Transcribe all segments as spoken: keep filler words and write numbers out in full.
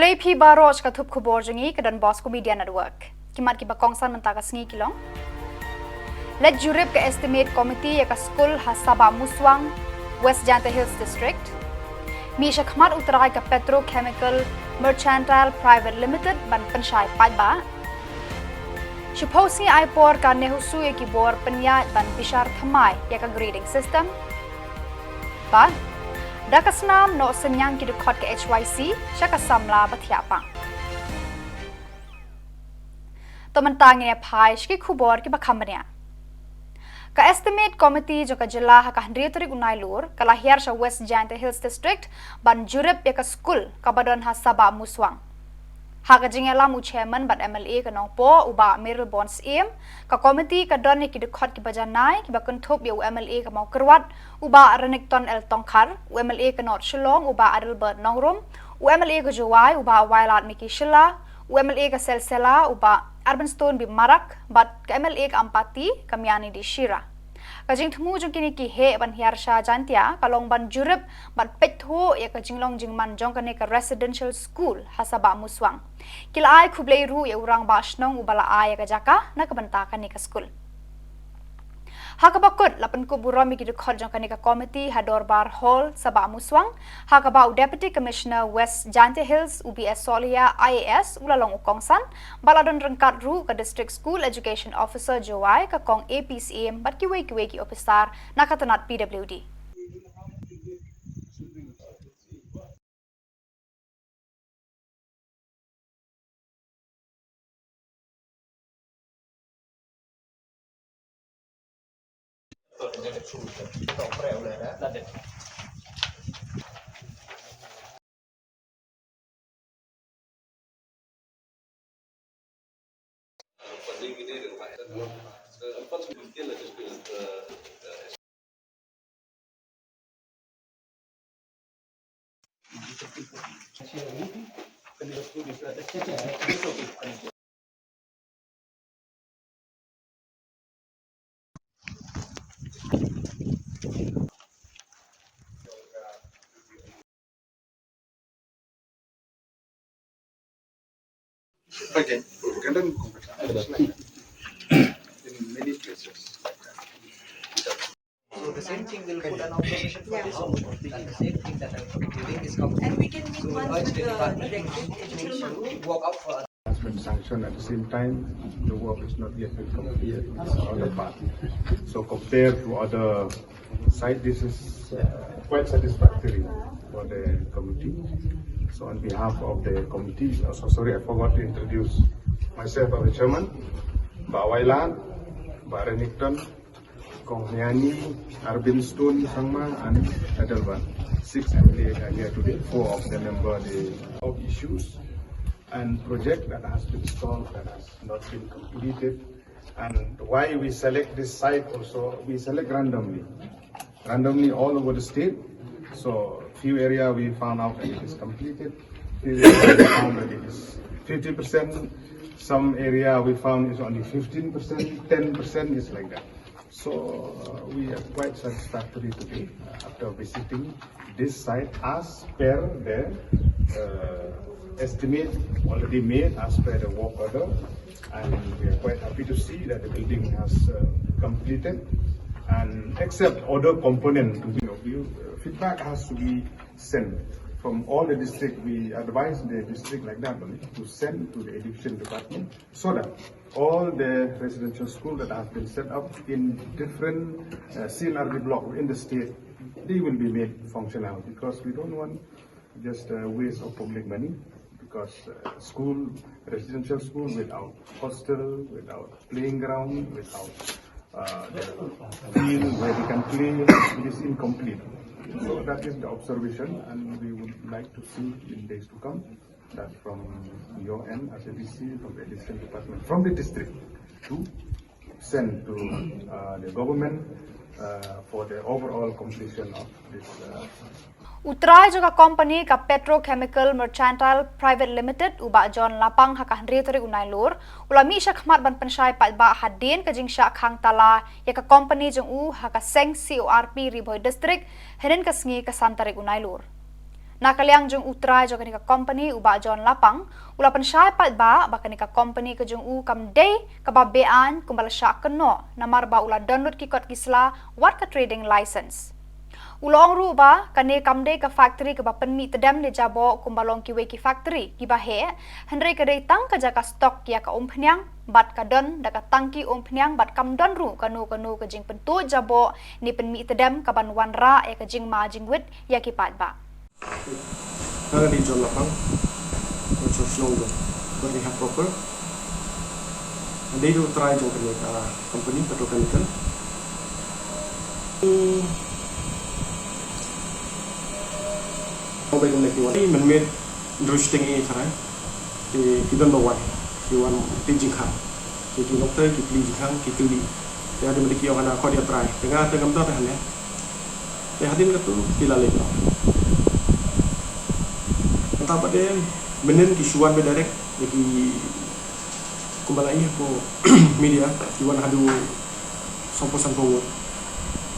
Khublei phi baroh sha ka thup khubor jong ngi ka Don Bosco Media Network. Ki mat kiba kongsan mynta ka sngi ki long: Leit jurip ka estimate committee ïa ka skul ha Sabah Muswang, West Jaintia Hills District. Mih shakhmat u trai ka Petrochemical Mercantile Private Limited ban pynshai paidbah. Shiphew sngi ai por ka NEHUSU ïa ki bor pynïaid ban bishar thymmai ïa ka grading system. Bad da ka snam noh synñiang ki dkhot ka H Y C sha ka samla ba thiah pang. To mynta ngin ïa phai sha ki khubor kiba kham bniah. Ka Estimate Committee jong ka jylla ha ka hynriew tarik u Nailur ka la hiar sha West Jaintia Hills District ban jurip ïa ka skul kaba don ha Sabah Muswang. Ha ka jingïalam u Chairman bad M L A ka Nongpoh u Bah Mayralborn Syiem, ka committee ka don ïa ki dkhot kiba janai kiba kynthup ïa u M L A ka Mawkyrwat u Bah Renikton L Tongkhar, u M L A ka North Shillong u Bah Adelbert Nongrum, u M L A ka Jowai u Bah Wailadmiki Shylla, u M L A ka Selsela u Bah Urbanstone B Marak, bad ka M L A ka Ampati ka Miani D Shira. Ka jingthmu jong kine ki heh ban hiar sha Jaintia ka long ban jurip bad peit thuh ïa ka jinglong jingman jong kane ka residential school ha Sabah Muswang. Ki la ai khublei ruh ïa u Rangbah Shnong uba la ai ïa ka jaka na ka bynta kane ka skul. Ha kaba kut la pynkup burom ïa ki dkhot jong kane ka committee ha Dorbar Hall Sabah Muswang, ha kaba u Deputy Commissioner West Jaintia Hills u B S Solia I A S u la long u kongsan, bad la don ryngkat ruh ka District School Education Officer Jowai, ka Kong A P Syiem bad kiwei kiwei ki ophisar na ka tnat P W D. Again, Ugandan in many places. So the same thing will put an observation for this one, and the same thing that I'm giving is coming. And we can meet once with the director to make sure we walk out for has been sanctioned. At the same time, the work is not yet been completed on the other part. So compared to other site, this is uh, quite satisfactory for the committee. So on behalf of the committee, oh, so sorry, I forgot to introduce myself as the chairman, Bah Wailan, Bah Renikton, Kong Hiani, Arbin Stone Sangma, and Adelban. Six M L A are here today. Four of the member the of issues and project that has been stalled, that has not been completed. And why we select this site also, we select randomly, randomly all over the state. So few area we found out that it is completed, few area we found that it is fifty percent, some area we found is only fifteen percent, ten percent is like that. So uh, we are quite satisfactory today uh, after visiting this site as per the uh, estimate already made as per the work order, and we are quite happy to see that the building has uh, completed, and except other component to be of view, uh, feedback has to be sent from all the district. We advise the district like that only to send to the education department so that all the residential school that have been set up in different uh, C L R D block in the state, they will be made functional, because we don't want just a waste of public money, because uh, school, residential school without hostel, without playing ground, without uh, the field where they can play, it is incomplete. So that is the observation, and we would like to see in days to come that from your end as a D C, from the education department, from the district to send to uh, the government uh, for the overall completion of this. Uh, U trai jong ka company ka Petrochemical Mercantile Private Limited, u Bah John Lapang, ha ka hynriew tarik u Nailur u la mih shakhmat ban pynshai paidbah hadien ka jingshah khang tala ïa ka company jong u ha ka seng C O R P Ri Bhoi District hynnin ka sngi ka san tarik u Nailur. Na ka liang jong u trai jong kane ka company, u Bah John Lapang, u la pynshai pat ba, ba kane ka company ka jong u kam dei kaba beaiñ kumba la shah kynnoh, namar ba u la don lut ki kot ki sla wat ka trading license. U la ong ruh ba kane kam dei ka factory kaba pynmih tdem ne jaboh kumba long kiwei ki factory kiba heh, hynrei ka dei tang ka jaka stock ïa ka umphniang bad ka don da ka tangki umphniang bad kam don ruh kano kano ka jingpyntuid jaboh ne pynmih tdem kaban wanrah ïa ka jingma jingwit ïa ki paidbah. Nga ka dei John Lapang, nga jong shnong Byrnihat proper. Nga dei u trai jong kane ka company petrochemical. Hmm. Ong ba kumne ki wan. Mynmiet hynriew shiteng ïa tharai. Ki, ki don ba wan. Ki wan peit jingkhang. Ki, ki doktor, ki plie jingkhang, ki kylli. Te hadien ba ki ong hana khot ïa trai. Te nga te ngam don te hangne. Te hadien katu ki la leit noh. Mynta pat de mynnin ki shu wan beit direct ïa ki kumba la ïa ko media ki wan haduh sanphew sanphew ngut.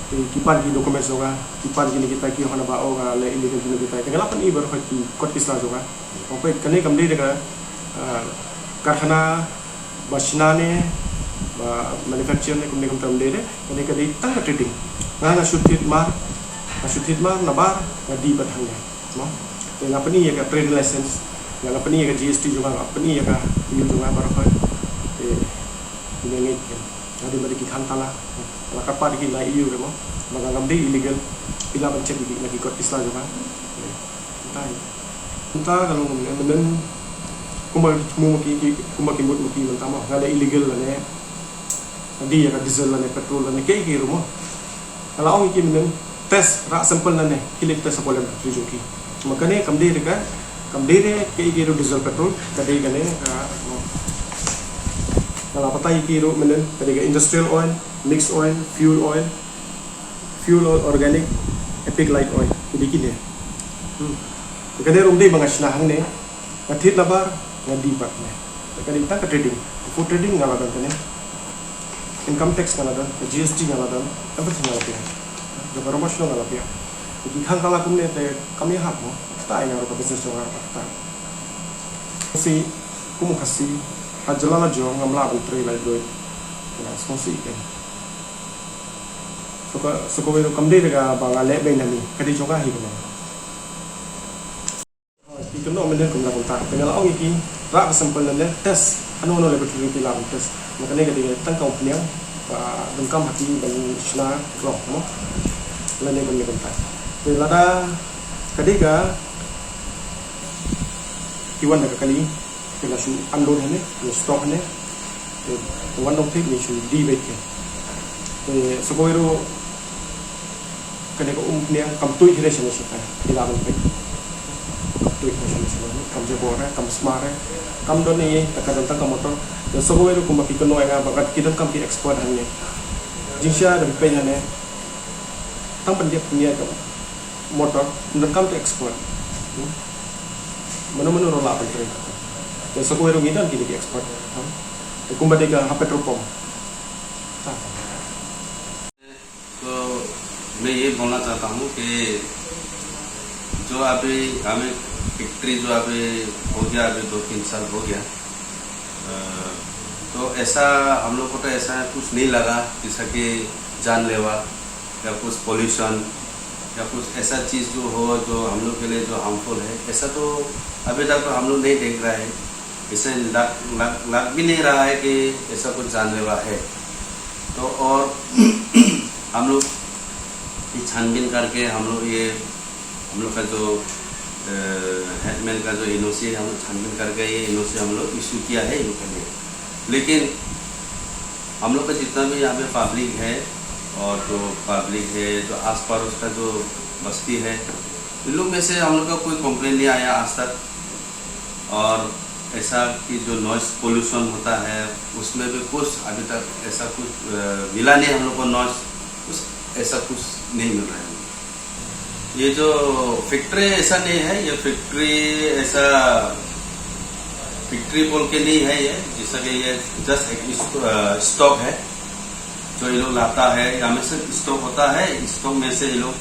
Te ki pan ki documents jong nga, ki pan kine kita ki ong hana ba oh nga leh illegal kine kita. Te nga la pyni baroh ki kot ki sla jong nga. Ong peit kane kam dei da ka, ah, karkhana ba shna ne ba manufacture ne kumne kumta kam dei de. Kane ka dei tang ka trading. Nga nga shu thied mar, nga shu thied mar nabar nga die pat hangne. Mo? Te nga pyni ïa ka trade license, nga nga pyni ïa ka G S T jong nga, nga pyni ïa ka bill jong nga baroh. Te ine ngeit ken. Hadien ba ki khang tala. La kyrpad ki la ïoh mo. Ba nga ngam dei illegal. Phi lah ban check ïa ki na ki kot ki sla jong nga. Mynta hi. Mynta ka long kumne, mynnin kumba ki thmu ma ki, ki, kumba ki mut ma ki mynta mo. Nga leh illegal lane. Nga die ïa ka diesel lane petrol lane kaei kaei ruh mo. Nga la ong ïa ki mynnin test rah sample lane ki leit test hapoh laboratory jong ki. Ma kane kam dei re ka, kam dei re kaei kaei ruh diesel petrol, ka dei kane ka, mo. Nga la batai ïa ki ruh mynnin ka dei ka industrial oil, mix oil, fuel oil, fuel oil organic, Epic Light oil, ki dei kine. Hmm. Kane ruh ym dei ba nga shna hangne, nga thied nabar, nga die pat ne. Ka dei tang ka trading, ka food trading nga la don kane. Income tax nga la don, ka G S T nga la don, everything nga la pay. Jong ka Romoshno nga la pay. Ki khang ka la kumne te kam ïa hap mo, ta ïa nga ruh ka business jong nga ruh ta. Si, kum u Khasi, ha jylla la jong ngam lah ban trei lai doi. Nga sngewsih ken. So ka, so kawei ruh kam dei da kaba nga leh beiñ na mi, ka dei jong nga hi kane. Ki kynnoh mynnin kumta kumta. Te nga la ong ïa ki, rah ka sample lane test. Hano hano laboratory ki lah ban test. Ma kane ka dei tang ka umphniang ba donkam ha ki ban shna rong mo. Lane kumne kumta. Te lada ka dei ka ki wan da ka kali. Te la shu unload hangne, la stock hangne. Te wan dong thik ne shu die beit ke. Te sa kawei ruh kane ka umphniang kam tuid hi re shane shane. Ki lah ban peit. Kam tuid hi re shane shane. Kam jabor re, kam smart re. Kam don ne, ta ka don tang ka motor. Te sa kawei ruh kumba ki kynnoh ïa nga ba ki don kam ki expert hangne. Jingshisha da peit hangne. Tang ban dep pynïaid ka motor, donkam ki expert. Hmm? Mano mano ruh lah ban trei. Te sa kawei ruh ngi don kine ki expert. Hmm? Te kumba dei ka ha petrol pump. Ta. तो मैं ये बोलना चाहता हूँ कि जो अभी हमें फैक्ट्री जो अभी हो गया, अभी दो तीन साल हो गया, अ, तो ऐसा हम लोग को तो ऐसा कुछ नहीं लगा जैसा कि जानलेवा या कुछ पॉल्यूशन या कुछ ऐसा चीज़ जो हो जो हम लोग के लिए जो हार्मफुल है, ऐसा तो अभी तक तो हम लोग नहीं देख रहा है। इसे लग, लग, लग भी नहीं रहा है कि ऐसा कुछ जानलेवा है। तो और हम लोग ये छानबीन करके हम लोग ये, हम लोग का जो, अ, हेडमैन का जो एनओसी है, हम लोग छानबीन करके ये एनओसी हम लोग इशू किया है इन लोग के लिए। लेकिन हम लोग का जितना भी यहाँ पे पब्लिक है और जो पब्लिक है, जो आस पड़ोस का जो बस्ती है, इन लोग में से हम लोग का कोई कंप्लेन नहीं आया आज तक। और ऐसा कि जो नॉइस पोल्यूशन होता है, उसमें भी कुछ अभी तक ऐसा कुछ, अ, मिला नहीं हम लोग को नॉइस, कुछ ऐसा कुछ नहीं मिल रहा है। ये जो फैक्ट्री ऐसा नहीं है, ये फैक्ट्री ऐसा, फैक्ट्री बोल के नहीं है ये, जैसा कि ये जस्ट एक स्टॉ-, अ, स्टॉक है, जो ये लोग लाता है, यहाँ में से स्टॉक होता है, स्टॉक में से ये लोग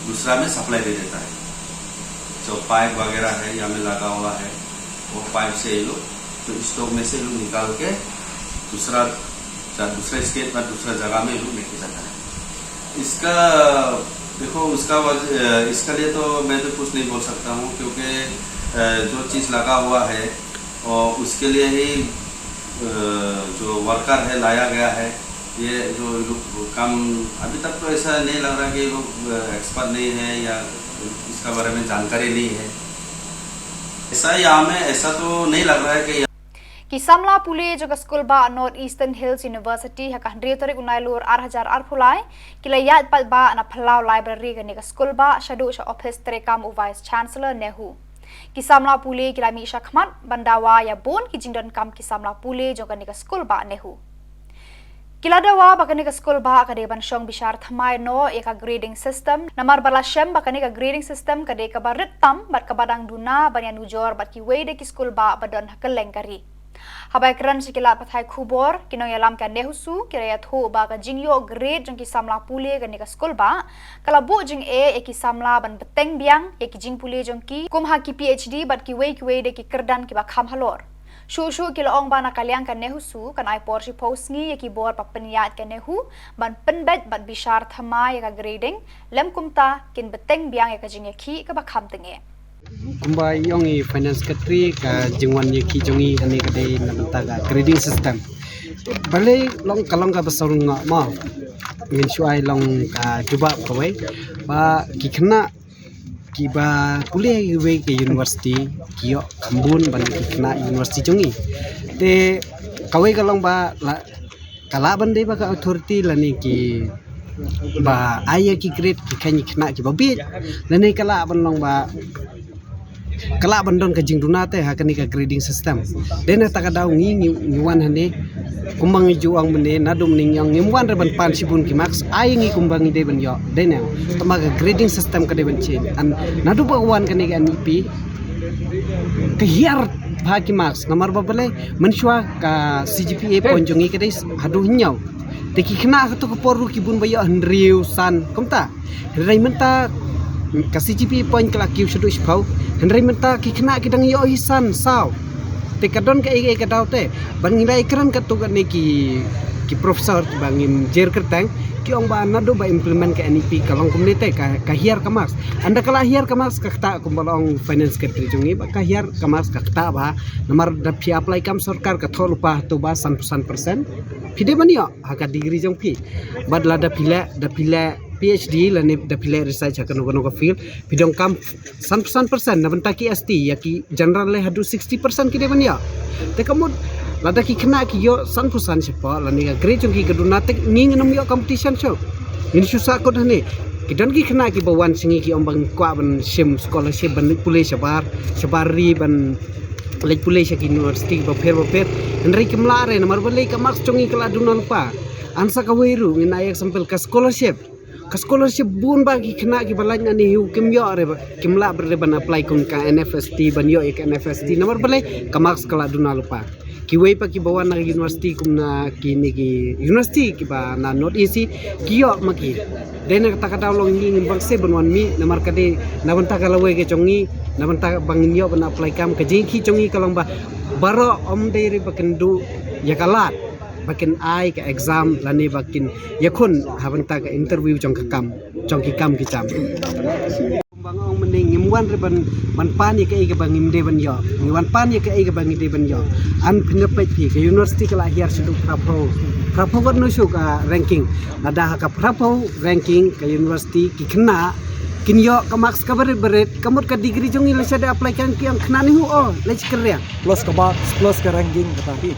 दूसरा में सप्लाई दे देता है। जो पाइप वगैरह है यहाँ में लगा हुआ है, वो पाइप से ये लोग, तो स्टोव में से ये लोग निकाल के दूसरा, दूसरे स्टेट में, दूसरा जगह में ये लोग लेके जाता है। इसका, देखो, उसका वजह, इसके लिए तो मैं तो कुछ नहीं बोल सकता हूँ, क्योंकि जो चीज़ लगा हुआ है और उसके लिए ही जो वर्कर है लाया गया है। ये जो लोग काम, अभी तक तो ऐसा नहीं लग रहा कि ये लोग एक्सपर्ट नहीं है या इसका बारे में जानकारी नहीं है। ऐसा यहाँ में ऐसा तो नहीं लग रहा है कि Ki samla pule jong ka skulbah North Eastern Hills University ha ka hynriew tarik u Nailur ar hajar arphew lai ki la ïaid paidbah na phyllaw library kane ka skulbah shaduh sha ophis treikam u Vice Chancellor NEHU. Ki samla pule ki la mih shakhmat ban dawa ïa bun ki jingdonkam ki samla pule jong kane ka skulbah NEHU. Ki la dawa ba kane ka skulbah ka dei ban shong bishar thymmai noh ïa ka grading system, namar ba la shem ba kane ka grading system ka dei kaba rit tam bad kaba dang duna ban ïanujor bad kiwei de ki skulbah ba don ha kylleng ka ri. Haba ïakren sha ki lad pathai khubor, ki nongïalam ka NEHUSU ki la ïathuh ba ka jingïoh grade jong ki samla pule kane ka skulbah ka la buh jingeh ïa ki samla ban bteng biang ïa ki jingpule jong ki kum ha ki PhD bad kiwei kiwei de ki kyrdan kiba kham halor. Shuh shuh ki la ong ba na ka liang ka NEHUSU kan ai por shiphew sngi ïa ki bor ba pynïaid ka NEHU ban pynbeit bad bishar thymmai ïa ka grading, lym kumta kin bteng biang ïa ka jingïakhih kaba kham tyngeh. Kumba i ong i Finance Secretary, ka jingwan ïakhih jong i hangne ka dei na bynta ka grading system. Balei long ka long kaba sawdong nga ma ngin shu ai long ka jubab kawei ba ki khynnah kiba pule ha kiwei ki university ki ïoh kham bun ban ki khynnah university jong i. Te kawei ka long ba la ka lah ban dei ba ka authority lane ki ba ai ïa ki grade ki khein ki khynnah kiba bieit, lane ka lah ban long ba ka lah ban don ka jingduna te ha kane ka grading system. Dei na kata ka daw ngi ngi wan hangne kumba ngi ju ong mynne naduh mynne ngi ong ngim wan re ban pan shibun ki marks, ai ngi kumba ngi dei ban ïoh. Dei na tang ba ka grading system ka dei ban change. An naduh ba wan kane ka NEP ka hiar bha ki marks namar ba balei mynshuwa ka CGPA point jong ngi ka dei haduh hynñiew. Te ki khynnah ha kato ka por ruh ki bun ba ïoh hynriew san kumta. Hynrei mynta ka CGPA point ka la kiew shaduh shiphew. Hynrei mynta ki khynnah ki dang ïoh hi san saw. Te ka don kaei kaei ka daw te ban ngi la ïakren katto katne ki ki professor ba ngim jer kyrteng, ki ong ba naduh ba implement ka NEP ka long kumne te ka hiar ka marks. Ynda ka la hiar ka marks ka ktah kumba la ong Finance Secretary jong ngi ba ka hiar ka marks ka ktah ba namar da phi apply kam sorkar ka thoh lypa hato ba san phew san percent phi dei ban ïoh ha ka degree jong phi. Bad lada phi leh, da phi leh PhD lane da phi leh research ha kano kano ka field, phi donkam san phew san percent na bynta ki ST, ïa ki general leh haduh sixty percent ki dei ban ïoh. Te ka mut lada ki khynnah ki ïoh san phew san shapoh lane ka grade jong ki ka duna te ngi ngin ym ïoh competition shuh. Ngin shu sah kut hangne. Ki don ki khynnah kiba wan sha ngi ki ong ba ngi kwah ban shim scholarship ban leit pule shabar shabar ri ban leit pule sha ki university bapher bapher. Hynrei kim lah re namar balei ka marks jong ngi ka la duna lypa. An sa kawei ruh ngin ai example ka scholarship. Ka scholarship bun ba ki khynnah kiba lait na NEHU kim ïoh re ba kim lah re ban apply kum ka NFST ban ïoh ïa ka NFST namar balei ka marks ka la duna lypa. Kiwei pat kiba wan na university kum na kine ki university kiba na North East ki ïoh ma ki. Dei na kata ka daw long ngi ngim bang se ban wan mih namar ka dei na bynta ka lawei ka jong ngi, na bynta ba ngin ïoh ban apply kam. Ka jingkhih jong ngi ka long ba baroh ym dei re ba kin duh ïa ka lad ba kin ai ka exam lane ba kin ïakhun ha bynta ka interview jong ka kam jong ki kam ki jam. Kumba nga ong mynne ngim wan re ban ban pan ïa kaei kaba ngim dei ban ïoh. Ngi wan pan ïa kaei kaba ngi dei ban ïoh. An phin ïa peit phi ka university ka la hiar shaduh phraphew. Phraphew wat no shu ka ranking. Lada ha ka phraphew ranking ka university ki khynnah kin ïoh ka marks kaba rit ba rit, ka mut ka degree jong ngi lada apply kan ki ong khynnah NEHU o leit kyrriang. Plus ka marks plus ka ranking kata hi.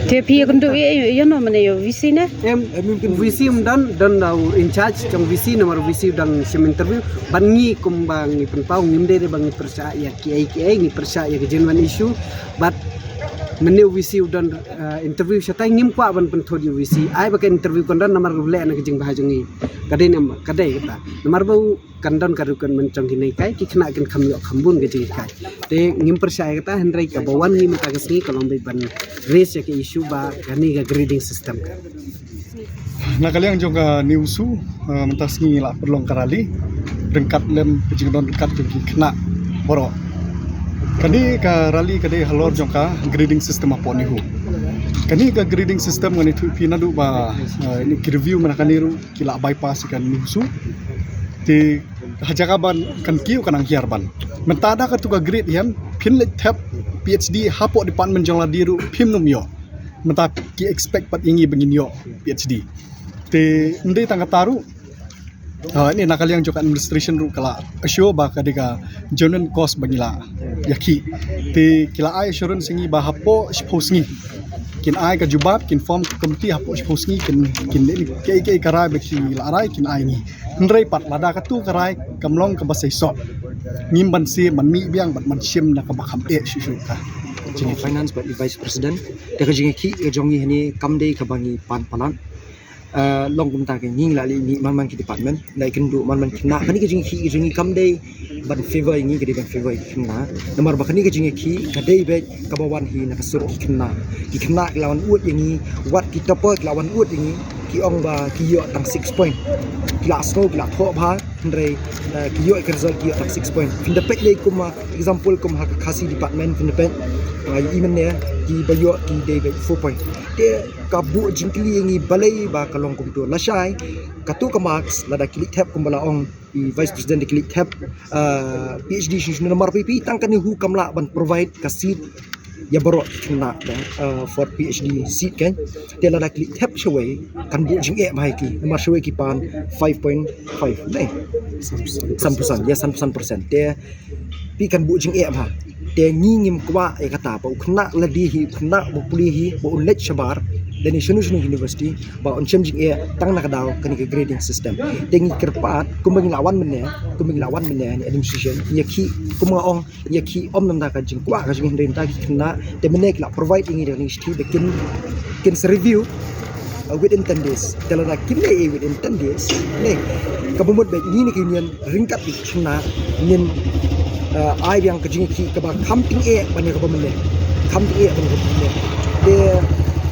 Te phi ïa kynduh ïa ïa no mane ïa VC ne? Em em kin VC um don don da u in charge jong VC namar VC dang shim interview. Ban ngi kumba ngi pynpaw ngim dei re ba ngi pyrshah ïa kiei kiei, ngi pyrshah ïa ka genuine issue. Bad mane u VC u don interview shatai ngim kwah ban pynthut ïa u VC ai ba ka interview kan don namar u leh na ka jingbha jong ngi. Ka dei namar ka dei kata namar ba u kan don ka recruitment jong kine kai ki khynnah kin kham ïoh kham bun ka jinghikai. Te ngim pyrshah ïa kata hynrei kaba wan ngi mynta ka sngi ka long beit ban raise ïa ka issue ba kane ka grading system ka. Na ka liang jong ka NEHUSU mynta sngi la pynlong ka rally. ryngkat lem ka jingdon ryngkat jong ki khynnah baroh. Kane ka rally ka dei halor jong ka grading system hapoh NEHU. Kane ka grading system ngan ïathuh phi naduh ba, eh, ine ki review mynta kane ruh ki la bypass ïa ka NEHUSU. Te ha jaka ban kan kiew kan nang hiar ban. Mynta da katu ka grade hi phin leit thep PhD hapoh department jong lade ruh phim nym ïoh. Mynta ki expect pat ïa ngi ba ngin ïoh PhD. Te ym dei tang kata ruh, ah, ine na ka liang jong ka administration ruh ka la assure ba ka dei ka genuine cause ba ngi la ïakhih. Te ki la ai assurance ïa ngi ba hapoh shiphew sngi kin ai ka jubab, kin form ka committee hapoh shiphew sngi, kin, kin, kin, kaei kaei ka rai ba ki la rai kin ai ngi. Hynrei pat lada katu ka rai kam long kaba seisoh, ngim banse ban mih biang bad ban shim na kaba kham eh shuh shuh ka jingïakhih. Finance bad Vice President, da ka jingïakhih ka jong ngi hangne kam dei kaba ngi pan palat. Eh, long kumta ka ngi la leit mih man man ki department, la ïakynduh man man ki khynnah. Kane ka jingïakhih ka jong ngi kam dei ban favor ïa ngi, ka dei ban favor ïa ki khynnah. Namar ba kane ka jingïakhih ka dei beit kaba wan hi na ka sur ki khynnah. Ki khynnah ki la wan ud ïa ngi, wat ki topper ki la wan ud ïa ngi, ki ong ba ki ïoh tang six point. Ki la sngew, ki la thoh bha, hynrei, eh, ki ïoh ka result ki ïoh tang six point. Phin da peit lei kum, ah, example kum ha ka Khasi department phin da peit, ah, ïa i mynne ki ba ïoh ki dei beit four point. Te ka buh jingkylli ïa ngi balei ba ka long kumto, lashai katu ka marks lada ki leit thep kumba la ong i Vice President, da ki leit thep, ah, PhD shuh shuh namar phi, phi tang ka NEHU kam lah ban provide ka seat ïa baroh ki khynnah, ah, for PhD seat kan. Te lada ki leit thep shawei kan buh jingeh bha ïa ki namar shawei ki pan five point five ne, sanphew san, ïa sanphew san percent. Te phi kan buh jingeh bha. Te ngi ngim kwah ïa kata ba u khynnah lade hi, u khynnah ba pule hi, ba un leit shabar lane shano shano university ba un shem jingeh tang na ka daw kane ka grading system. Te ngi kyrpad kumba ngi la wan mynne, kumba ngi la wan mynne ne administration, ngi ïakhih kumba nga ong, ngi ïakhih ym namar ka jingkwah ka jong ngi, hynrei namar ki khynnah. Te mynne ki la provide ïa ngi da ka shithi ba kin, kin sa review, uh, within ten days. Te lada kin leh within ten days ne, kaba mut ba ngi na ka union ryngkat ki khynnah ngin, uh, ai biang ka jingïakhih kaba kham tyngeh ban ïa kaba mynne, kham tyngeh ban ïa kaba mynne. Te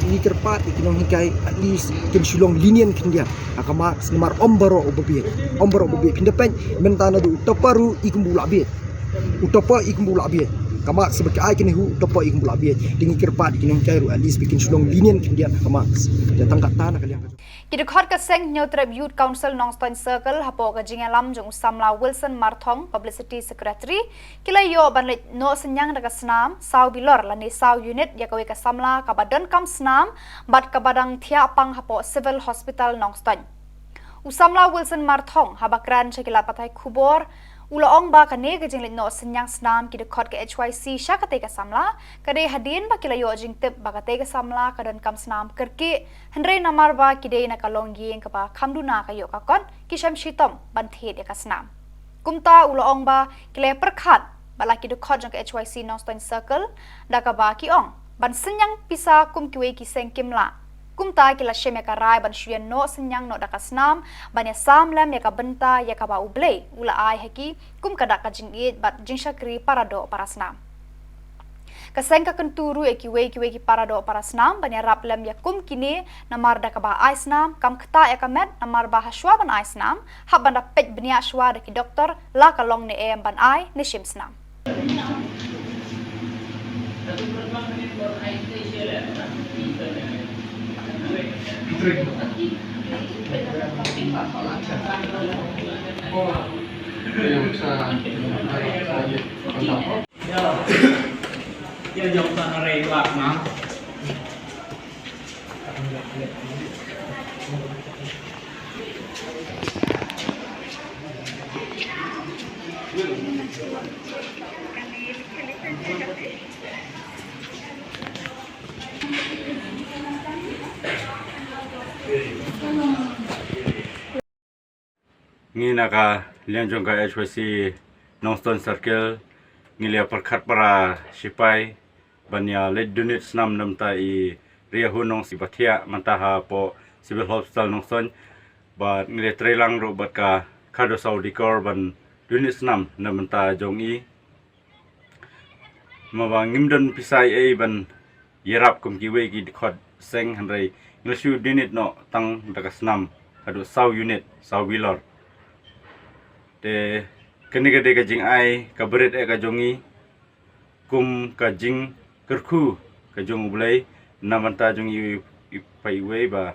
ngi kyrpad ïa ki nonghikai at least kin shu long lenient khyndiat ha ka marks namar ym baroh uba bieit, ym baroh uba bieit. Phin da peit mynta naduh u topper ruh i kumba u la bieit. U topper i kumba u la bieit. Ka marks ba ki ai ki NEHU, u topper i kumba u la bieit. Te ngi kyrpad ïa ki nonghikai ruh at least ba kin shu long lenient khyndiat ha ka marks. Te tang kata na ka liang ka jong. Ki dkhot ka seng Hynñiewtrep Youth Council Nongstoiñ Circle hapoh ka jingïalam jong u samla Wilson Marthong, Publicity Secretary, ki la ïoh ban leit noh synñiang da ka snam saw bilor lane saw unit ïa kawei ka samla kaba donkam snam bad kaba dang thiah pang hapoh Civil Hospital Nongstoiñ. U samla Wilson Marthong haba kren sha ki lad pathai khubor u la ong ba kane ka jingleit noh synñiang snam ki dkhot ka H Y C sha katei ka samla ka dei hadien ba ki la ïoh jingtip ba katei ka samla ka donkam snam kyrkieh, hynrei namar ba ki dei na ka longïing kaba kham duna ka ïoh ka kot, ki shem shitom ban thied ïa ka snam. Kumta u la ong ba ki la pyrkhat bad la ki dkhot jong ka H Y C Nongstoiñ Circle da kaba ki ong ban synñiang pisa kum kiwei ki seng kim lah. Kumta ki la shem ïa ka rai ban shu ïa noh synñiang noh da ka snam ban ïa sam lem ïa ka bynta ïa kaba U Blei u la ai ha ki kum ka dak ka jingïeit bad jingshakri para doh para snam. Ka seng ka kyntu ruh ïa kiwei kiwei ki para doh para snam ban ïarap lem ïa kum kine namar da kaba ai snam kam ktah ïa ka met namar ba ha shuwa ban ai snam hap ban da peit bniah shuwa da ki doktor la ka long ne em ban ai ne shim snam. Ngi na ka liang jong ka H Y C Nongstoiñ Circle ngi la pyrkhat para sipai ban ïa leit donate snam namar i Riahu Nongstoiñ ba thiah mynta hapoh Civil Hospital Nongstoiñ. Bad ngi la trei lang ruh bad ka khadduh saw dikor ban donate snam namar jong i. Namar ba ngim don pisa ei ei ban ïarap kum kiwei ki dkhot seng, hynrei ngi la shu donate noh tang da ka snam haduh saw unit, saw bilor. Te kane ka dei ka jingai ka barit eh ka jong ngi, kum ka jingkyrkhu ka jong U Blei na bynta jong i, i pa iwei ba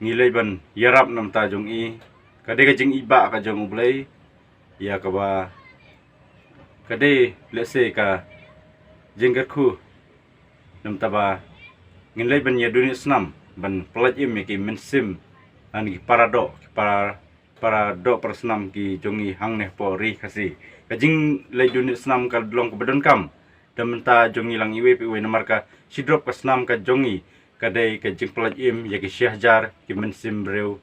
ngi leit ban ïarap na bynta jong i. Ka dei ka jingibah ka jong U Blei ïa kaba ka dei lehse ka jingkyrkhu na bynta ba ngin leit ban ïa dun ïa snam ban pyllait im ïa ki mynsiem, ha ki para doh, ki para para doh para snam ki jong ngi hangne hapoh Ri Khasi. Ka jingleit dun ïa snam ka long kaba donkam da bynta jong ngi lang iwei pa iwei namar ka shidrop ka snam ka jong ngi ka dei ka jingpyllait im ïa ki shi hajar ki mynsiem briew.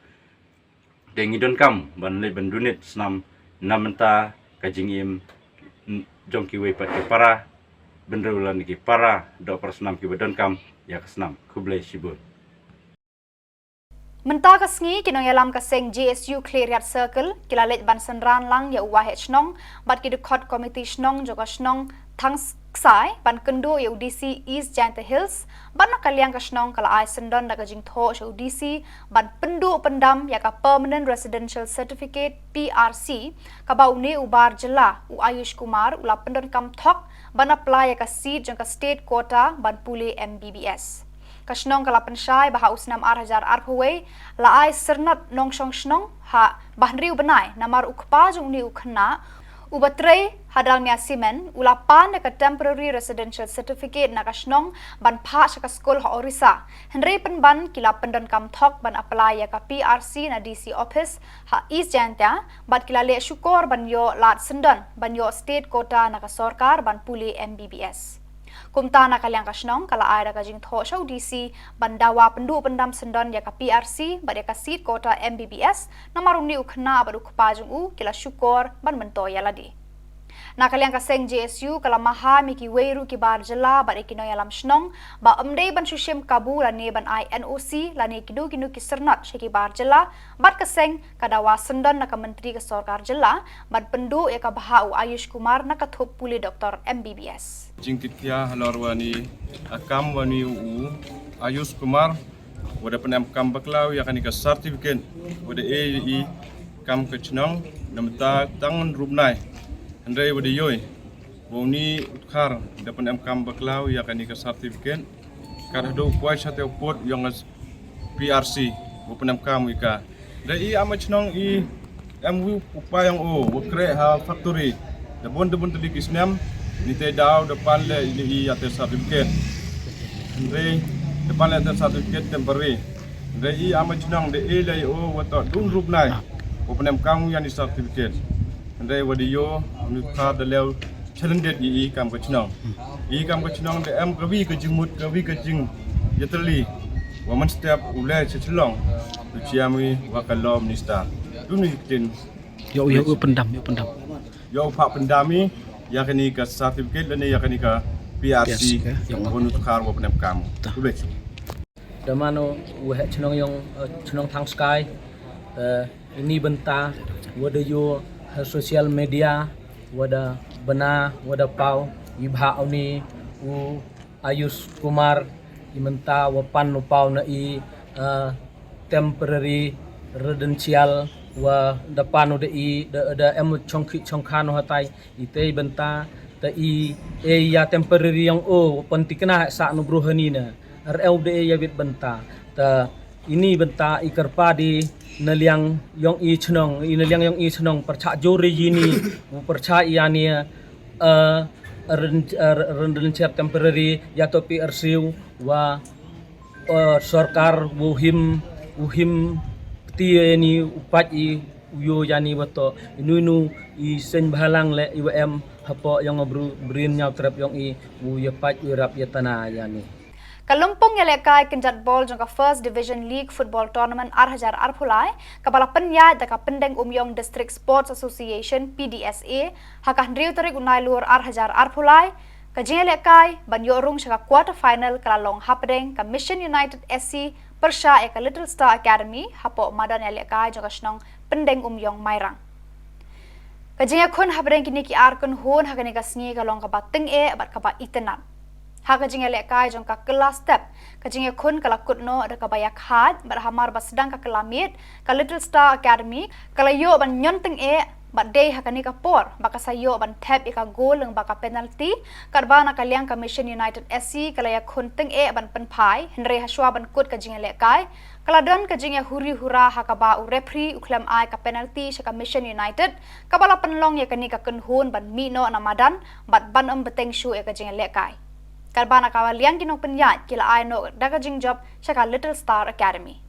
Te ngi donkam ban leit ban dun ïa snam na bynta ka jingim jong kiwei pat ki para bynriew lane ki para doh para snam kiba donkam ïa ka snam. Khublei shibun. Mynta ka sngi ki nongïalam ka seng J S U Khliehriat Circle ki la leit ban synran lang ïa u waheh shnong bad ki dkhot komiti shnong jong ka shnong Thangksai ban kynduh ïa u D C East Jaintia Hills. Bad na ka liang ka shnong ka la ai syndon da ka jingthoh sha u D C ban pynduh pyndam ïa ka Permanent Residential Certificate, P R C, kaba une u bar jylla u Ayush Kumar u la pyndonkam thok ban apply ïa ka seat jong ka state quota ban pule M B B S. Ka shnong ka la pynshai ba ha u snem ar hajar arphew wei la ai syrnod nongshong shnong ha ba hynriew bnai namar u kpa jong une u khynnah uba trei ha Dalmia Cement u la pan ïa ka Temporary Residential Certificate na ka shnong ban phah sha ka skul ha Orissa. Hynrei pynban ki la pyndonkam thok ban apply ïa ka P R C na D C office ha East Jaintia bad ki la leh shukor ban ïoh lad syndon ban ïoh state quota na ka sorkar ban pule M B B S. Kumta na ka liang ka shnong ka la ai da ka jingthoh sha u D C ban dawa pynduh pyndam syndon ïa ka P R C bad ïa ka seat quota M B B S namar une u khynnah bad u kpa jong u ki la shukor ban myntoi ïa lade. Na ka liang ka seng J S U ka la maham ïa kiwei ruh ki bar jylla bad ïa ki nongïalam shnong ba ym dei ban shu shim kabu lane ban ai N O C lane kino kino ki syrnod sha ki bar jylla bad ka seng ka dawa syndon na ka myntri ka sorkar jylla ban pynduh ïa ka bhah u Ayush Kumar na ka thup pule doktor M B B S. Jingkitkhia halor wani a kam wani u Ayush Kumar wa da pynemkam bakla ïa kani ka certificate wa da e i kam ka chnong na mynta tang rup nai. Hynrei wa da ïoi wa uni u Dkhar da pynemkam bakla ïa kani ka certificate. Kat haduh kwai sha te u pud yong P R C wa pynemkam ïa ka. Da i ama chnong i em wi u pa yong o wa kreh ha factory da bun da bun tylli ki snem. Ni te daw da pan le i ïa te certificate. Hynrei da pan le te certificate temporary. Hynrei i ama chnong da i le o wa to dun rup nai wa pynemkam ïa ni certificate. Hynrei wa da ïoh uni u Dkhar da lew challenge i i kam ka chnong. I kam ka chnong da em ka wi ka jingmut ka wi ka jingïatylli wa man step u le cha Shillong u chiam i wa ka law minister. Dun i ktien. Ïoh ïoh u pyndam ïoh pyndam. Ïoh u phah pyndam i ïa kani ka certificate lane ïa kani ka P R C. P R C ka, ïoh. Wa uni u Dkhar wa pynemkam. Khublei. Da mano u heh chnong yong, eh, chnong Thangksai, eh, ini bynta wa da ïoh ha social media wa da bna wa da paw i bha uni u Ayush Kumar i mynta wa pan u paw na i, eh, temporary residential wa da pan u da i da, da em chongkhi chongkhan u hatai i te bynta ta i e ïa temporary yong o pyntikna sa nu bru hani na. Ar eu de ïa wit bynta ta ini bynta i kyrpad i na liang yong i chnong i na liang yong i chnong pyrchah jur ri ini u pyrchah ïa ni, eh, ren ren ren cher temporary ïa to P R C wa, eh, sorkar u him u him kti ni u pat i u ïoh ïa ni wa to inu inu i seng bhalang le i wa em hapoh yong bru brin ñiaw trep yong i u ïa pat u rap ïa tana ïa ni. Ka lympung ïalehkai kynjat bol jong ka First Division League Football Tournament ar hajar arphew lai kaba la pynïaid da ka Pyndengumiong District Sports Association, P D S A, ha ka hynriew tarik u Nailur ar hajar arphew lai, ka jingïalehkai ban ïoh rung sha ka quarter final ka la long hapdeng ka Mission United S C pyrshah ïa ka Little Star Academy hapoh madan ïalehkai jong ka shnong Pyndengumiong Mairang. Ka jingïakhun hapdeng kine ki ar kynhun ha kane ka sngi ka long kaba tyngeh bad kaba itynnad. Ha ka jingïalehkai jong ka kylla step, ka jingïakhun ka la kut noh da kaba ïakhaid bad hamar ba sdang ka kylla miet, ka Little Star Academy ka la ïoh ban ñion tyngeh Bad dei ha kane ka por ba ka sa ïoh ban thep ïa ka gol lyngba ka penalty, katba na ka liang ka Mission United S C ka la ïakhun tyngeh ban pynphai, hynrei hashwa ban kut ka jingïalehkai, ka la don ka jingïahuri hura ha kaba u referee u khlem ai ka penalty sha ka Mission United, kaba la pynlong ïa kane ka kynhun ban mih noh na madan bad ban ym bteng shuh ïa ka jingïalehkai. Katba na ka liang ki nongpynïaid ki la ai noh da ka jingjop sha ka Little Star Academy.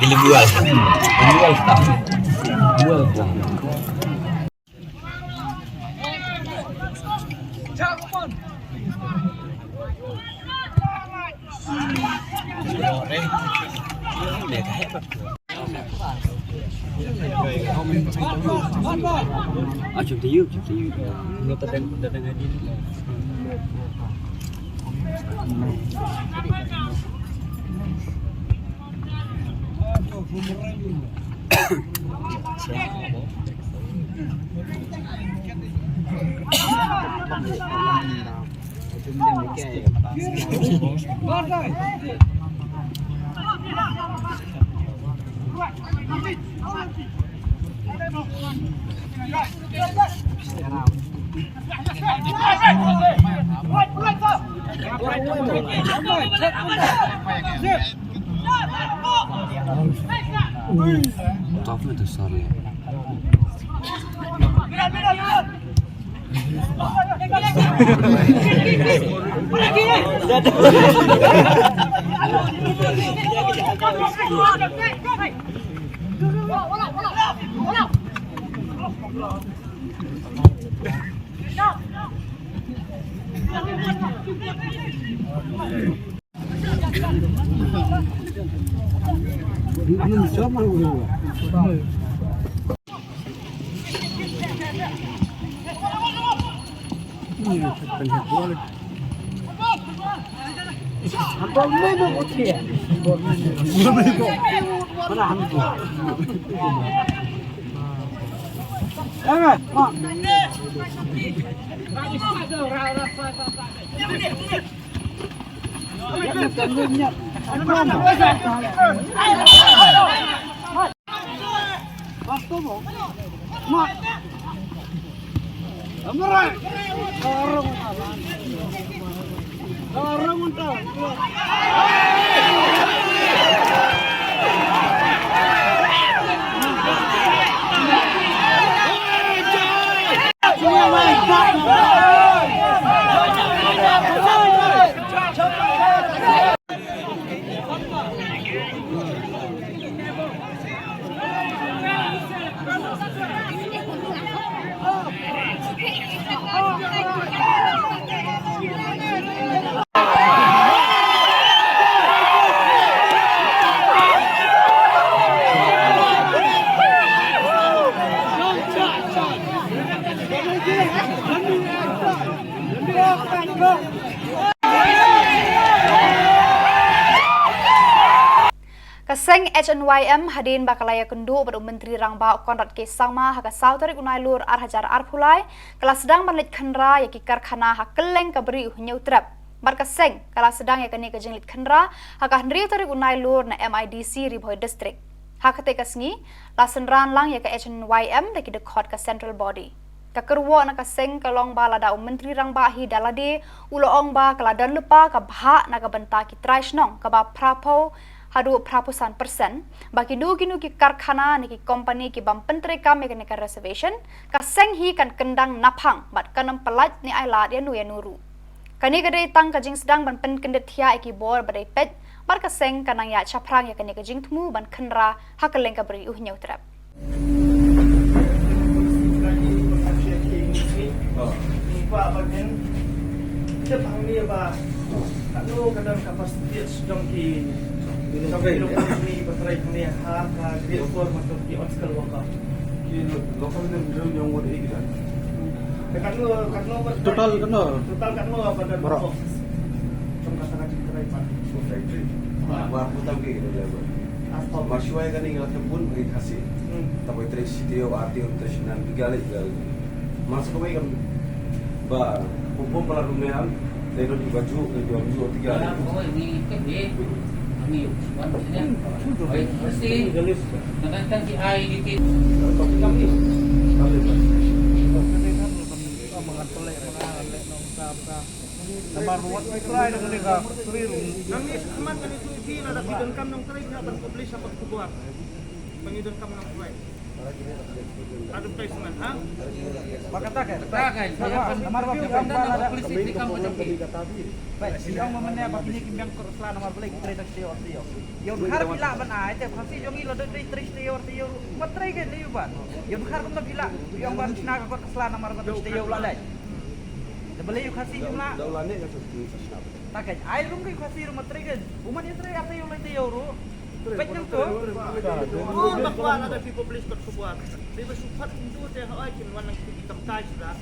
Dia bual. Dia bual tak? Bual tak? Tough itu, sorry. Ka seng H N Y M hadien ba ka la ïakynduh bad u Myntri Rangbah u Conrad K Sangma ha ka saw tarik u Nailur ar hajar arphew lai, ka la sdang ban leit khynra ïa ki karkhana ha kylleng ka Bri u Hynñiewtrep. Bad ka seng ka la sdang ïa kane ka jingleit khynra ha ka hynriew tarik u Nailur na M I D C Ri Bhoi District. Ha katei ka sngi la synran lang ïa ka H N Y M da ki dkhot ka Central Body. Ka kyrwoh na ka seng ka long ba lada u Myntri Rangbah hi da lade u la ong ba ka la don lypa ka bhah na ka bynta ki trai shnong kaba phraphew haduh phraphew san percent, ba kino kino ki karkhana ne ki kompani ki bym pyntreikam ïa kane ka reservation, ka seng hi kan kyndang naphang bad kan ym pyllait ne ai lad ïa no ïa no ruh. Kane ka dei tang ka jingsdang ban pynkyndit thiah ïa ki bor ba dei peit, bad ka seng ka nang ïaid shaphrang ïa kane ka jingthmu ban khynra ha kylleng ka Bri u Hynñiewtrep. Trai kane ha ka grade four, matlab ki on skill worker. Ki lo-, local ne hynriew, nongwei, eh, kita. Te katno, katno total, katno? Total katno, apa dah baroh box? Tang kata ka jingtrai pat. Ko factory. Ah. Ba, ko tam ki kita jaga. Asphalt. Mar shuwa ïa kane ngi la them bun bad ki Khasi. Hmm. Tapoh trai shi taïew, ar taïew, trai shi nang, biga lei, biga lei. Mar sa kawei kam ba, pum pum pala rum ne am, dei don iba ju, iba ju tiga. Ah, oh, ini ke be. Kami wan sini. Oi, mesti. Kadang-kadang di ai di ti. Kami. Kami. Namar wat trai dong ni ka sri rum. Nang ni seman kan itu iti na da pidon kam nong trai na ban publish apa kubuat. Pangidon kam nong trai. Advertisement, ha? Ba kata ka? Kata ka. Namar ba publicity kam ba jong ki. Ba, ïa u ma mynne ba kine ki biang kor sla namar ba lei ki trei da sio sio. Ïa u khar phi lah ban ai te Khasi jong ngi la dei trei sio sio. Ma trei ke ne ïa u ba. Ïa u khar kumno phi lah. Ïa u ban shna ka kor sla namar ba sio la lei. Te ba lei u Khasi jong la. Da u la ne ka tu tu sa shna. Ta ka ai rum ki Khasi rum ma trei ke. U man ïa trei ate ïa u lei te ïa u ru. Peit nang tu. Ko ba kwah lada phi publish kot khubor. Dei ba shu pat ndu te ha ai kin wan nang ki kam tai shuda.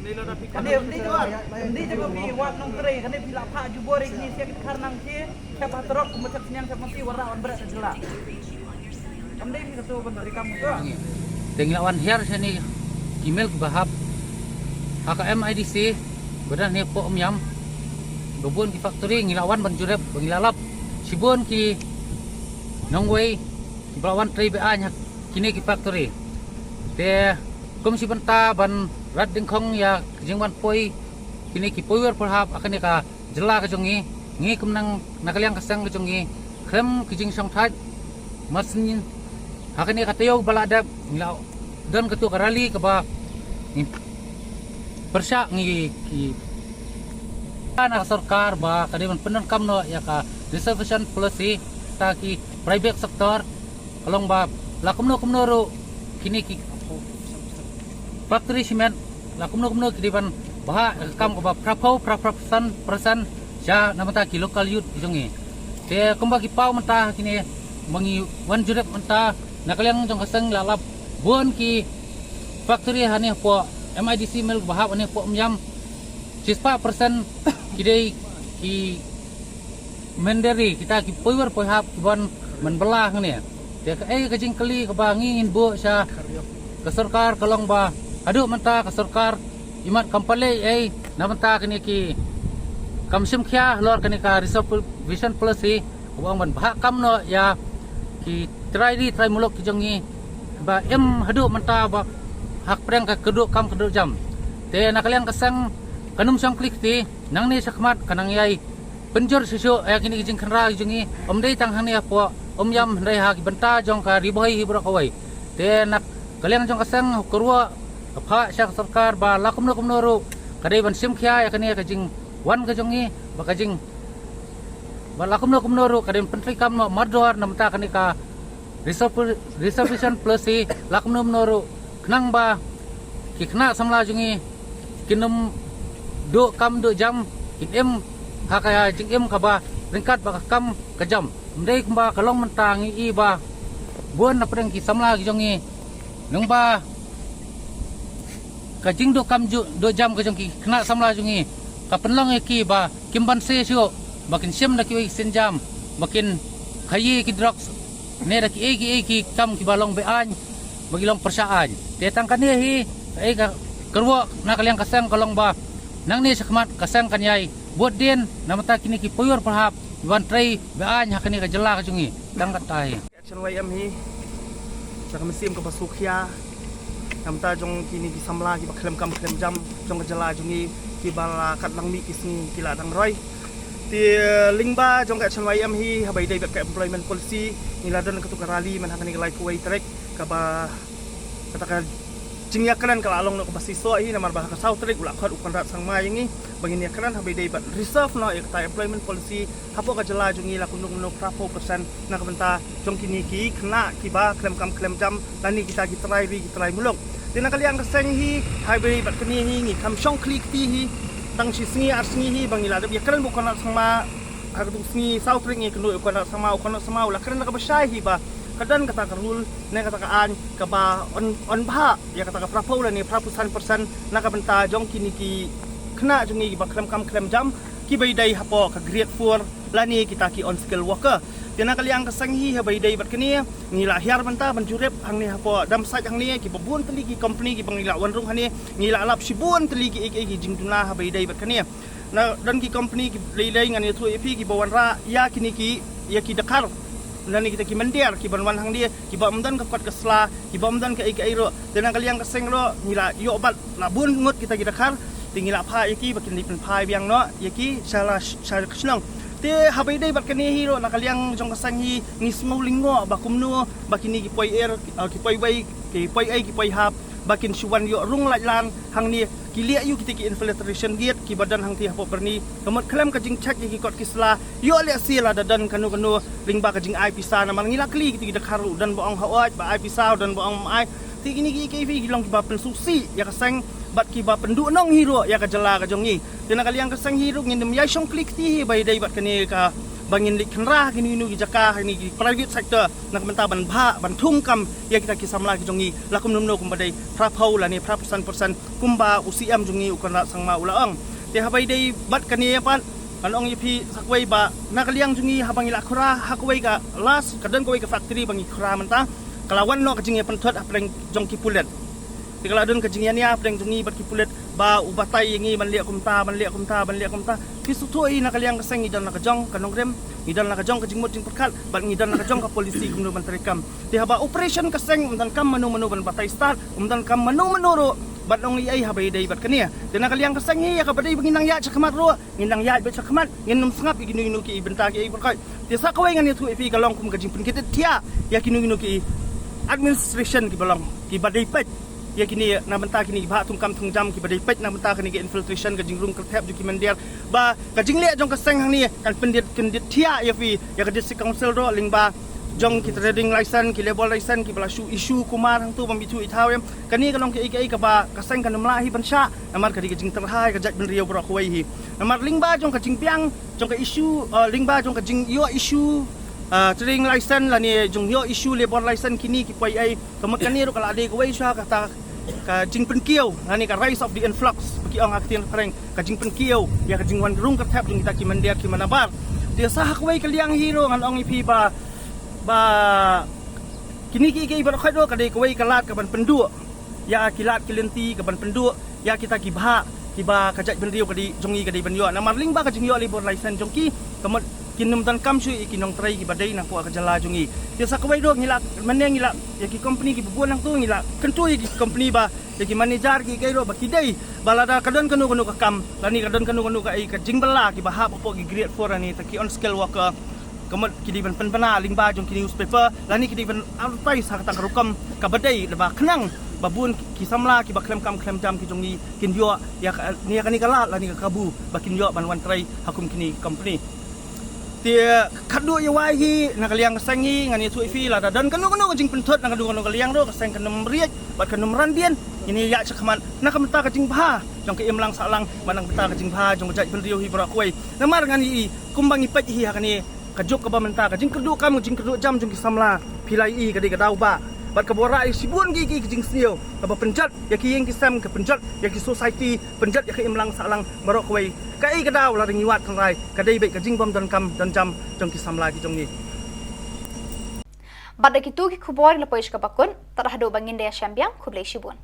Ni lada phi. Kane ym dei jong, ym dei jong phi wat nong trei, kane phi la phah jubor ïa kine sia ki khar nang ki. Siap ha trok, kumba siap sniang, siap mati, warah wan bret jela. Kam dei phi katu ban beri kam tu. Te ngi la wan hiar shane ki mill kiba hap ha ka M I D C, ba don ne poh Umiam, ba bun ki factory, ngi la wan ban jurip, ba ngi la lap shibun ki nongwei kiba la wan trei be-aiñ ha kine ki factory. Te kum shi bynta ban rat dyngkhong ïa ka jingwan poi kine ki poiwer poihap ha kane ka jylla ka jong ngi, ngi kum nang na ka liang ka seng ka jong ngi, khlem ki jingshongthait masngi ha kane ka taïew ba la dep, ngi la don katu ka rally kaba ngi pyrshah, ngi ki na ka sorkar ba ka dei ban pyndonkam noh ïa ka reservation policy ta ki private sector, ka long ba la kumno kumno ruh kine ki factory cement, la kumno kumno ki dei ban bha ïa ka kam kaba phra phew phra phra percent, percent sha na bynta ki local youth ki jong ngi. Te kumba ki paw mynta kine ba ngi wan jurip mynta na ka liang jong ka seng la lap bun ki factory hane hapoh M I D C mill ba hap hane hapoh Umiam, shispah percent ki dei ki Mandari, kita ki poiwer poihap ki ban man bela hangne. Te kaei ka jingkylli kaba ngi ngin buh sha ka sorkar ka long ba haduh mynta ka sorkar imat kam pynleh ei na bynta kane ki kam shim khia halor kane ka reservation policy kaba ong ban bha kam noh ïa ki trai ri trai muluk ki jong ngi ba im haduh mynta ba hapdeng ka kyrduh kam kyrduh jam. Te na ka liang ka seng kan ym shong kli kti nangne shakhmat ka nang ïai pynjur shuh shuh ïa kine ki jingkhynra ki jong ngi, ym dei tang hangne hapoh Umiam hynrei ha ki bynta jong ka Ri Bhoi hi baroh kawei. Te na ka liang jong ka seng ka ruh ka phah sha ka sorkar ba la kumno kumno ruh ka dei ban shim khia ïa kane ka jingwan ka jong ngi ba ka jing ba la kumno kumno ruh ka dei ban pyntreikam noh mardor na bynta kane ka reserv-, reservation policy la kumno kumno ruh khnang ba ki khynnah samla jong ngi kin ym duh kam duh jam, kin im ha ka jingim kaba ryngkat bad ka kam ka jam. Ym dei kumba ka long mynta ngi i ba bun na pdeng ki samla ki jong ngi lyngba ka jingduh kam ju-, duh jam ka jong ki khynnah samla jong ngi ka pynlong ïa ki ba kim banse shuh ba kin shim da kiwei ki sienjam ba kin khaïi ki drugs ne da kiei kiei ki kam kiba long be-aiñ ba ki long pyrshah aiñ. Te tang kane hi kaei ka kyrwoh na ka liang ka seng ka long ba nangne shakhmat ka seng kan ïai bud dien na bynta kine ki poiwer poihap ban trei be-aiñ ha kane ka jylla ka jong ngi. Tang kata hi. Action Y M hi sa ka mynsiem kaba sngewkhia na bynta jong kine ki samla kiba khlem kam khlem jam jong ka jylla jong ngi kiba la kat lang mih ki sngi ki la dang roi. Te lyngba jong ka Action Y M hi haba ïadei bad ka employment policy ngi la don katu ka rally man ha kane ka laiphew wei tarik kaba kata ka jingïakren ka la long noh kaba shisha hi namar ba ha ka saw tarik u la khot u Conrad Sangma ïa ngi ba ngin ïakren haba ïadei bad reserve noh ïa kata employment policy hapoh ka jylla jong ngi la kumno kumno phra phew percent na ka bynta jong kine ki khynnah kiba khlem kam khlem jam lane kita ki trai ri ki trai muluk. Te na ka liang ka seng hi haba ïadei bad kane hi ngi kham shong khli kti hi tang shi sngi ar sngi hi ba ngi la dep ïakren bad u Conrad Sangma Ha ka tu sngi saw tarik ngi kynduh ïa u Conrad Sangma, u Conrad Sangma u la kren da kaba shai hi ba ka don kata ka rule ne kata ka aiñ kaba on, on bha ïa kata ka phra phew lane phra phew san percent na ka bynta jong kine ki khynnah jong ngi kiba khlem kam khlem jam kiba ïadei hapoh ka grade four lane kita ki unskilled worker. Te na ka liang ka seng hi haba ïadei bad kane ngi la hiar bynta ban jurip hangne hapoh Damsait hangne kiba bun tylli ki company kiba ngi la wan rung hangne, ngi la lap shibun tylli ki, ki, ki jingduna haba ïadei bad kane. Na don ki company ki lei lei ngan ïathuh ïa phi kiba wanrah ïa kine ki, ïa ki dkhar lane kita ki mynder kiban wan hangne kiba ym don ka kot ka sla, kiba ym don kaei kaei ruh. Te na ka liang ka seng ruh ngi la ïoh bat la bun ngut kita ki dkhar, te ngi la phah ïa ki ba kin leit pynphai biang noh ïa ki sha la, sha ka shnong. Te haba ïadei bad kane hi ruh na ka liang jong ka seng hi ngi sngew lyngngoh ba kumno ba kine ki poi er, eh, ki poi wei, ki poi ei, ki poi hap ba kin shu wan ïoh rung laitlan hangne, ki leh ïa kita ki infiltration gate kiba don hangtei hapoh Byrni. Ka mut khlem ka jingcheck ïa ki kot ki sla, ïoh lehse lada don kano kano lyngba ka jingai pisa, namar ngi la kylli kita ki dkhar ruh, u don ba ong hooid ba ai pisa, u don ba ong ym ai. Te kine ki, ki, ki long kiba pynsngewsih ïa ka seng bad kiba pynduhnong hi ruh ïa ka jylla ka jong ngi. Te na ka liang ka seng hi ruh ngin ym ïai shong khlieh kti hi ba ïadei bad kane kaba ngin leit khynra ha kino kino ki jaka ha kine ki private sector na ka bynta ban bhah ban thung kam ïa kita ki samla ki jong ngi la kumno kumno kumba dei phra phew lane phra phew san percent kumba u C M jong ngi u Conrad Sangma u la ong. Te haba ïadei bad kane pat ngan ong ïa phi sa kawei ba na ka liang jong ngi haba ngi la khura ha kawei ka last ka don kawei ka factory ba ngi khura mynta, ka la wan noh ka jingïapynthut hapdeng jong ki pulit. Te ka la don ka jingïania hapdeng jong ngi bad ki pulit ba u batai ïa ngi ban leh kumta, ban leh kumta, ban leh kumta. Phi sngewthuh hi na ka liang ka seng ngi don la ka jong ka nongrim, ngi don la ka jong ka jingmut jingpyrkhat bad ngi don la ka jong ka policy kumno ban treikam. Te haba operation ka seng ym donkam mano mano ban batai stad, ym donkam mano mano ruh ban ong ei ei haba ïadei bad kane. Te na ka liang ka seng hi ïa kaba dei ba ngin nang ïaid shakhmat ruh ngin nang ïaid beit shakhmat, ngin ym sngap ïa kino kino ki bynta kiei baroh. Te sa kawei ngan ïathuh ïa phi ka long kum ka jingpynkit thiah ïa kino kino ki administration kiba long kiba dei peit ïa kine na bynta kine ki bhah thung kam thung jam kiba dei peit na bynta kine ki infiltration, ka jingrung kyrthep jong ki mynder, ba ka jingleh jong ka seng hangne kan pyndit kyndit thiah ïa phi ïa ka district council ruh lyngba jong ki trading license, ki labour license kiba la shu issue kumar hangtu bym ithuh ithaw em. Kane ka long kaei kaei kaba ka seng kan ym lah hi ban shah namar ka dei ka jingtyrha ïa ka jaitbynriew baroh kawei hi. Namar lyngba jong ka jingbiang jong ka issue, uh, lyngba jong ka jingïoh issue, uh, trading license lane jingïoh issue labour license kine ki poi ei, ka mut kane ruh ka la dei kawei shuwa kata ka jingpynkiew lane ka rise of the influx ba ki ong ha ka ktien phareng, ka jingpynkiew ïa ka jingwan rung kyrthep jong kita ki mynder ki manabar. Te sa ha kawei ka liang hi ruh ngan ong ïa phi ba, ba kine kiei kiei baroh khoit ruh ka dei kawei ka lad kaban pynduh ïa ki lad ki lynti kaban pynduh ïa kita ki bhah kiba ka jaitbynriew ka dei jong ngi ka dei ban ïoh. Namar lyngba ka jingïoh labour license jong ki ka mut kin ym donkam shuh ïa ki nongtrei kiba dei napoh ka jylla jong ngi. Te sa kawei ruh ngi la mynne ngi la ïa ki company kiba bun nangtu ngi la kyntu ïa ki company ba ïa ki manager kiei kiei ruh ba ki dei ba lada ka don kano kano ka kam lane ka don kano kano kaei ka jingbylla kiba hap hapoh ki grade four lane ta ki unskilled worker, ka mut ki dei ban pynbna lyngba jong ki newspaper lane ki dei ban advertise ha kata ka rukom kaba dei, da ba khnang ba bun ki samla kiba khlem kam khlem jam ki jong ngi kin ïoh ïa ka, ïa kane ka lad lane ka kabu ba kin ïoh ban wan trei ha kum kine ki company. Te khadduh ïa wai hi na ka liang ka seng hi ngan ïathuh ïa phi lada don kano kano ka jingpynthut na kano kano ka liang ruh ka seng kan ym riej bad kan ym ran dien. Ngin ïa ïaid shakhmat na ka bynta ka jingbha jong ka imlang sahlang bad na ka bynta ka jingbha jong ka jaitbynriew hi baroh kawei. Namar ngan ïohi kumba ngi peit hi ha kane ka juk kaba mynta ka jingkyrduh kam ka jingkyrduh jam jong ki samla phi la ïohi ka dei ka daw ba bad kaba wanrah ïa shibun ki, ki, ki jingsniew kaba pynjot ïa ki ïing ki sem, ka pynjot ïa ki society, pynjot ïa ka imlang sahlang baroh kawei. Kaei ka daw lada ngi wad tynrai ka dei beit ka jingbym donkam donjam jong ki samla ki jong ngi. Bad da kitu ki khubor la poi sha kaba kut, tad haduh ba ngin da ïashem biang, khublei shibun.